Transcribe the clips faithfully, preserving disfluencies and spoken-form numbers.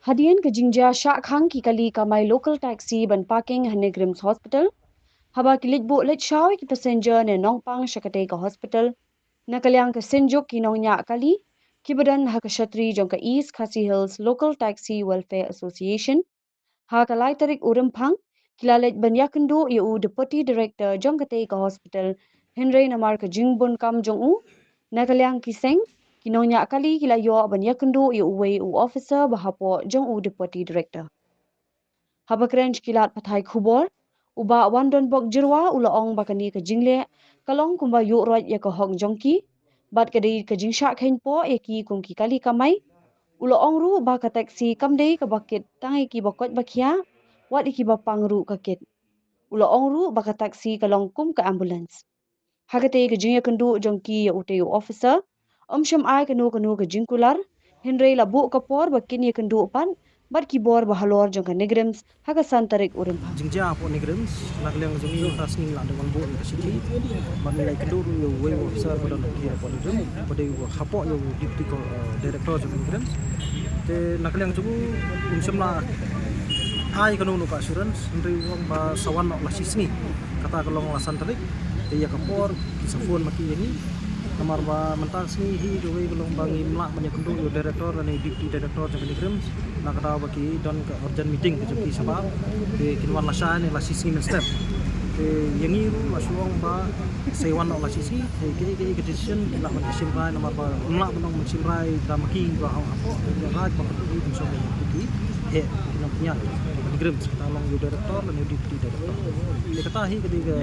Hadien ka jingjia shah khang ki kali kamai local taxi ban parking ha NEIGRIHMS Hospital. Haba ki leit buh leit shaw ïa ki passenger ne nongpang sha katei ka hospital, na ka liang ka synjuk ki nongñiah kali kiba don ha ka shatri jong ka East Khasi Hills Local Taxi Welfare Association, ha ka lai tarik u Rymphang ki la leit ban ïakynduh ïa u Deputy Director jong katei ka hospital, hynrei namar ka jingbun kam jong u, na ka liang ki seng ki nongñiah kali ki la ïoh ban ïakynduh ïa uwei u officer ba hapoh jong u Deputy Director. Haba kren sha ki lad pathai khubor, u Bah Wandonbok Jyrwa u la ong ba kane ka jingleh ka long kumba ïuh roit ïa ka hok jong ki bad ka dei ka jingshah kheiñpoh ïa ki kum ki kali kamai. U la ong ruh ba ka taxi kam dei kaba kit tang ïa kiba koit ba khiah, wat ïa kiba pang ruh ka kit. U la ong ruh ba ka taxi ka long kum ka ambulance. Ha katei ka jingïakynduh jong ki ïa utei u officer, ym shym ai kano kano ka jingkular, hynrei la buh ka por ba kin ïakynduh pat bad ki bor ba halor jong ka NEIGRIHMS ha ka san tarik u Rymphang. Jingjia hapoh NEIGRIHMS, na ka liang jong ngi mynta sngi ngi la dep wanbuh ïa ka shithi bad ngi la ïakynduh ruh ïa uwei u officer ba don ha ki hapoh NEIGRIHMS, ba dei uba hapoh ïa u Deputy Co-, eh, Director jong NEIGRIHMS. Te na ka liang jong u, um shym la ai kano kano ka assurance, hynrei u ong ba sa wan noh la shisngi. Kata ka long la san tarik. Te ïa ka por ki sa phone ma ki ïa ngi. Namar ba mynta ka sngi hi kawei ka long ba ngim lah ban ïakynduh ïa u director lane deputy director jong ka NEIGRIHMS, na ka daw ba ki don ka urgent meeting ka jong ki shabar. Te kin wan lashai ne la shisngi mynstep. Te ïa ngi ruh la shu ong ba sa wan noh la shisngi. Te kaei kaei ka decision ki lah ban shim rai, namar ba ngim lah ban ong ban shim rai da ma ki ba ong hapoh. Te rai ba ka tu ki shong ki he ki nongpynïaid NEIGRIHMS, kata long ïa u director lane ïa u deputy director. Te kata hi ka dei ka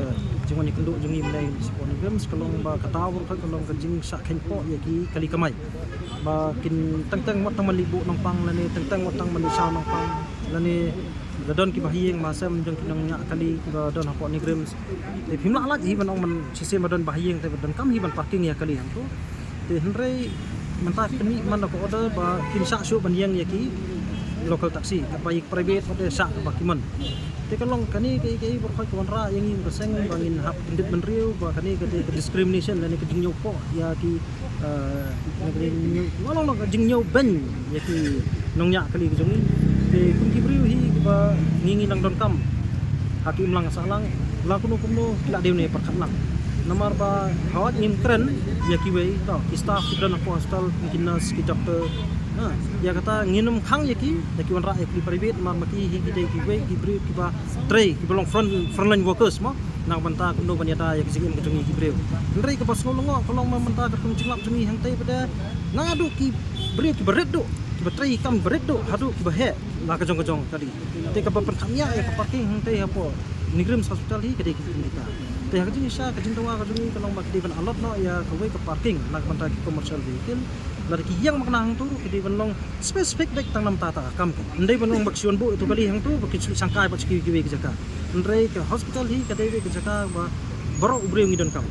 jingwan ïakynduh jong ngi mynne shapoh NEIGRIHMS, ka long ba kata baroh ka long ka jingshah kheiñpoh ïa ki kali kamai. Ba kin teng teng wat tang ban leit buh nongpang lane teng teng wat tang ban leit shaw nongpang lane la don kiba ha ïing ha sem jong ki nongñiah kali kiba don hapoh NEIGRIHMS. Te phim lah lait hi ban ong ban shisien ba don ba ha ïing te ba donkam hi ban parking ïa kali hangto. Te hynrei mynta pynmih man la ka order ba kin shah shuh ban ïeng ïa ki local taxi, katba ïa ki private pat te shah katba ki mon. Te ka long kane kaei kaei baroh ka wanrah ïa ngi kum ka seng ba ngin hap kyndit bynriew ba kane ka dei ka discrimination lane ka jingñiewpoh ïa ki, eh, lane ka jingñiew, ka long ka jingñiewbeiñ ïa ki nongñiah kali ka jong ngi. Te kum ki briew hi kiba ngi ngi nang donkam ha ki imlang sahlang, la kumno kumno ki la dei ban pyrkhat lang. Namar ba hawat ngim kren ïa kiwei, to, ki staff ki don hapoh hospital, ki nurse, ki doctor. Ha, ïa kata ngin ym khang ïa ki, ïa ki wanrah ïa ki private, namar ma ki hi ki dei kiwei ki briew kiba trei, kiba long front, frontline workers mo. Na ka bynta kumno ban ïada ïa ka jingim ka jong ngi ki briew. Hynrei kaba sngewlyngngoh ka long ba mynta ka kum jinglap jong ngi hangtei pat te naduh ki briew kiba rit duh, kiba trei kam ba rit duh haduh kiba heh la ka jong ka jong kali. Te kaba pynkham ïa ka parking hangtei hapoh NEIGRIHMS Hospital hi ka dei ka jingkyndiah. Te ha ka jingshisha ka jingdawa ka jong ngi ka long ba ki dei ban allot noh ïa kawei ka parking na ka bynta ki commercial vehicle. Lada ki ïeng makna hangto ruh ki dei ban long specific beit tang namar kata ka kam. Ym dei ban long ba ki shu wan buh ïa tu kali hangto ba ki shu shangkai pat sha kiwei kiwei ki jaka. Hynrei ka hospital hi ka dei ka jaka ba baroh u briew ngi donkam.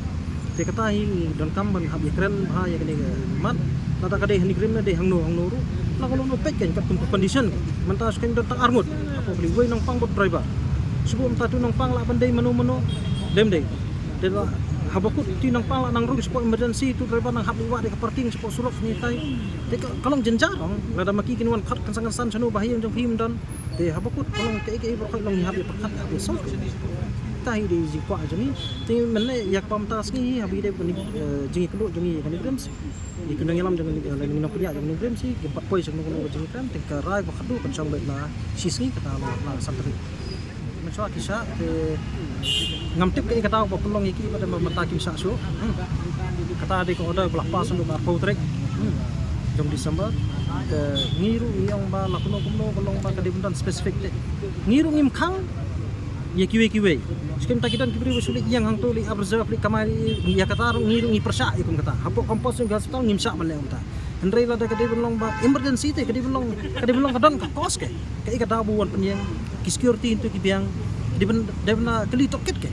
Te kata hi ngi donkam ban hap ïakren bha ïa kane ka mat. Lada ka dei ha NEIGRIHMS ne dei hangno hangno ruh, la ka long peit kein katkum ka condition. Mynta shu kein don tang arngut hapoh kali, uwei nongpang bad driver. Shu buh mynta tu nongpang lah ban dei mano mano, dem dei. Te la haba kut tu nongpang lah nang rung shapoh emergency, tu driver nang hap leit wad ïa ka parking shapoh surok ne tai. Te ka, ka long jynjar ong, lada ma ki kin wan khot kynsan kynsan shano ba ha ïing jong phi ym don. Te haba kut ka long kaei kaei baroh ka long ngi hap ïa pyrkhat hap ïa solve. Kata hi dei jingkwah jong ngi. Te mynne ïa kaba mynta sngi hi haba ïadei bad, eh, jingïakynduh jong ngi ïa ka NEIGRIHMS, ïa ki nongïalam jong ngi, eh, ngi nongpynïaid jong ka NEIGRIHMS hi kim pat poi sha kano kano ka jingïakren, te ka rai ba khatduh kan shong beit la shisngi, kata la, la san tarik. Mynshuwa ki shah te ngam tip kaei ka daw ba pynlong ïa ki ba dei ba mynta kim shah shuh. Hmm. Kata dei ka order ba la pass ha ka arphew tarik, hmm, jong December. Te ngi ruh ngi ong ba la kumno kumno ka long ba ka dei ban don specific te. Ngi ruh ngim khang ïa kiwei kiwei. Shu kein mynta ki don ki briew ba shu leit ïeng hangto, leit ap reserve, leit kamai, ïa kata ruh ngi ruh ngi pyrshah ïa kum kata. Hapoh campus jong ki hospital ngim shah ban leh kumta. Hynrei lada ka dei ban long ba emergency te ka dei ban long, ka dei ban long ka don ka cost ke. Kaei ka daw ba wan pynïeng, ki security hangto ki biang, dei ban, dei ban kylli tohkit ke.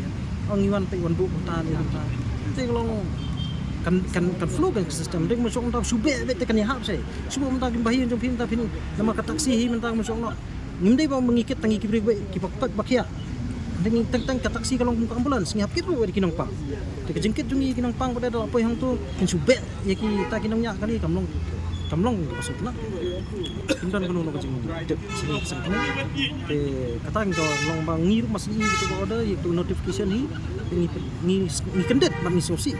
Ong ngi wan peit wan buh mynta ne mynta. Te ka long kan, kan, kan flow kan ka system. Dei ma shong mynta shu beh beh te kan ïahap sei. Shu buh mynta kim ba hi jong phi mynta phin, namar ka taxi hi mynta ma shong noh. Ngim dei ba ma ngi kit tang ïa ki briew beit kiba koit ba khiah. Dei ngi teng teng ka taxi ka long kum ka ambulance, ngi hap kit ruh ïa ki nongpang. Te ka jingkit jong ngi ki nongpang pat da la poi hangto, kin shu beh ïa kita ki nongñiah kali, kam long, kam long ka sngewtynnat. Kim don kano kano ka jingtip sha ka sngewtynnat. Te kata ka long ba ngi ruh ma sngewthuh ïa ka order, ïa ka notification hi, te ngi, ngi, ngi kyndit bad ngi sngewsih.